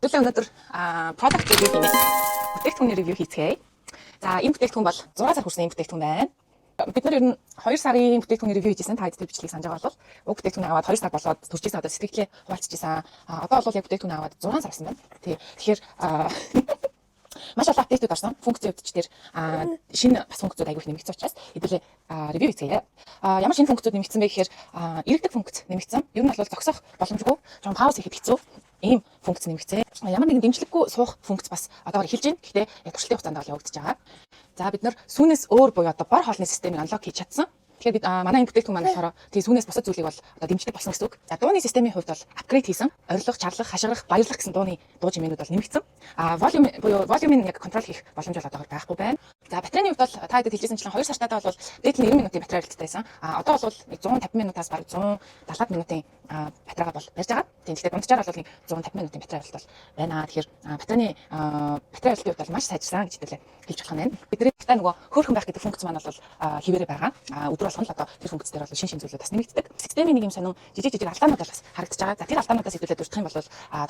Хэдүүлээ өнөөдөр product review хийнэ. Бүтээгдэхүүний review хийцгээе. За, энэ бүтээгдэхүүн бол 6 сар хүрсэн энэ бүтээгдэхүүн байна. Бид нар ер нь 2 сарын бүтээгдэхүүний review хийжсэн. Та тэр бичлэгийг санаж байгаа бол уг бүтээгдэхүүн аваад 2 сар болоод төрчихсэн, одоо сэтгэлээ хуваалцчихсан. Одоо бол яг бүтээгдэхүүн аваад 6 сар болсон байна. Тий. Тэгэхээр маш олон update үүд орсон. Функцийн хувьд ч тэр шинэ бас функцүүд аягүй их нэмэгдсэн учраас хэдүүлээ review хийцгээе. Ямар шинэ функцүүд нэмэгдсэн бэ гэхээр эргэдэг функц нэмэгдсэн. Ер нь бол зогсох боломжгүй. Жон pause хийхэд хэцүү. Ийм функц нэмэгдсэн. Ямар нэгэн дэмжлэггүй суух функц бас одоогор эхэлж байна. Гэхдээ яг туршилтын хугацаанд бол явагдаж байгаа. За, бид нар сүүнээс өөр буюу одоо бор хоолны системийг unlock хийж чадсан. Тэгэхээр бид манай энэ бүтээгдэхүүн маань болохоор тий сүүнээс бусад зүйлийг бол одоо дэмждэг болсон гэсэн үг. За, дууны системийн хувьд бол upgrade хийсэн. Орилох, чарлах, хашгирах, баярлах гэсэн дууны дуу чимээнүүд бол нэмэгдсэн. Volume буюу volume-ыг яг control хийх боломж бол одоогор байхгүй байна. За, батарейны хувьд бол та хэдэд хэлжсэнчлэн 2 сартаа бол дээд нь 90 минутын батарей харилцаатай байсан. Одоо бол 150 минутаас бараг 170 минутын батарейгаа бол барьж байгаа. Тийм, тэгэхээр дунджаар бол нэг 150 минутын батарей харилцаа бол байна. Тэгэхээр батарейны батарей харилцааны хувьд бол маш сайжирсан гэж хэдүүлээ хэлж болох нь байна. Бидний та нөгөө хөөрхөн байх гэдэг функц маань бол хэвээрээ байгаа. Өдөр болгон л одоо тэр функц дээр бол шин шин зүйлүүд бас нэмэгддэг. Системийн нэг юм сонин жижиг жижиг алдаанууд бол бас харагдаж байгаа. За, тэр алдаануудаас хэдүүлээ дурдах юм бол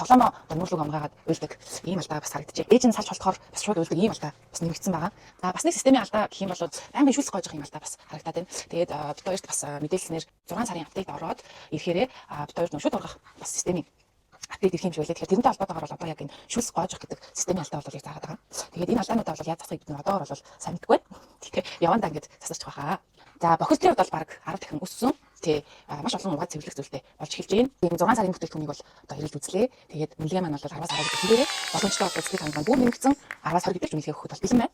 тоглоомоо одоо нүүр лүүгээ унагаагаад уйлдаг ийм алдаа бас харагдажээ. Ээж нь салж холдохоор бас шууд уйлдаг ийм алдаа бас нэмэгдсэн байгаа. За, бас нэг системийн алдаа гэх юм бол байнгын шүлс гоожих юм алдаа бас харагдаад байна. Тэгээд бид хоёрт бас мэдээлснээр 6 сарын update ороод ирэхээрээ бид хоёрт шүд ургах бас системийн update ирэх юм шиг байлаа. Тэгэхээр тэрнтэй холбоотойгоор бол одоо яг энэ шүлс гоожих гэдэг системийн алдаа бол яг заагаад байгаа. Тэгээд энэ алдаануудаа бол яаж засахыг бид нар одоогор бол сайн мэдэхгүй байна. Гэхдээ явандаа ингэж засарч байгаа. За, бохирдлын хувьд бол бараг 10 дахин өссөн. Тэ, маш олон угаа цэвэрлэх зүйлтэй болж эхэлж байна. Тийм, 6 сарын бүтээгдэхүүнийг бол одоо хэрэглэж үзлээ. Тэгээд үнэлгээ маань бол 10-аас 10 гэдэг хэвээрээ боломжтой бол сэтгэл хангалуун бүр нэмэгдсэн, 10-аас 20 гэдэг ч үнэлгээ өгөхөд бол бэлэн байна.